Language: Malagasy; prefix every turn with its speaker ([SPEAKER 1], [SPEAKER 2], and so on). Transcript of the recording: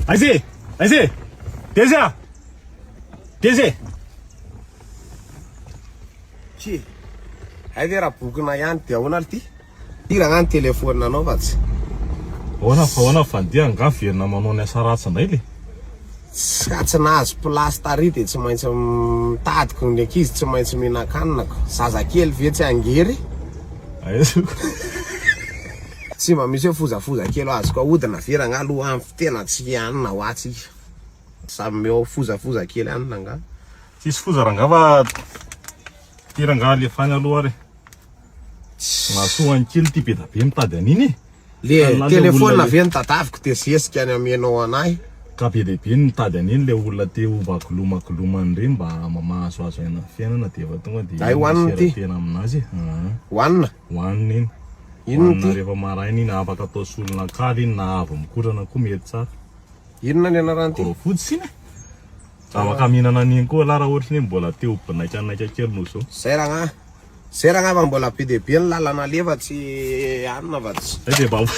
[SPEAKER 1] Aiza e? Aiza e? Deze a! Deze!
[SPEAKER 2] Ki. Hay ve raha bokona ihany dia ahoana ry ty? Ty raha ny téléphone anao fa tsy.
[SPEAKER 1] Ahoana fa ahoana fa ndeha angaha verina manao ny asa ratsy indray le?
[SPEAKER 2] Tsy ka tsy nahazo place tary dia tsy maintsy mitady ko ny ankizy tsy maintsy mihinan-kanina ko. Zazakely ve tsy hangery?
[SPEAKER 1] Aiza ko.
[SPEAKER 2] Tsy mba misy hoe fozafoza kely azoko ahodina ve rangah aloha any tena tsy hanina ho atsy. Samy omeo fozafoza kely any rangah.
[SPEAKER 1] Tsisy foza rangah fa ty rangah alefa any aloha ary e. Mahasoa an'i kely ty be da be mitady an'iny e.
[SPEAKER 2] Le telephone ve no tadaviko de zesika any amenao anahy.
[SPEAKER 1] Ka be dia be ny mitady an'iny le olona te ho mba gloma glomany ireny mba mahazoazo aina amin'ny fiainana dia efa tonga dia
[SPEAKER 2] Hay hohanina ity.
[SPEAKER 1] tena aminazy e. Aa.
[SPEAKER 2] Hohanina?
[SPEAKER 1] Hohanina iny.
[SPEAKER 2] Inona
[SPEAKER 1] Hohanina
[SPEAKER 2] ity?
[SPEAKER 1] rehefa maraina iny afaka atao solona kaly iny na avy mikotrana koa mety tsara.
[SPEAKER 2] Inona ny anaran'ity?
[SPEAKER 1] Gros fotsy iny e. Afaka mihinana an'iny koa lah raha ohatra ny hoe mbola te ho binaikanaika kely noho izao.
[SPEAKER 2] Zay rangah. Zay rangah fa mbola be dia be ny lalana alefa tsy anona fa tsy.
[SPEAKER 1] Zay dia mba.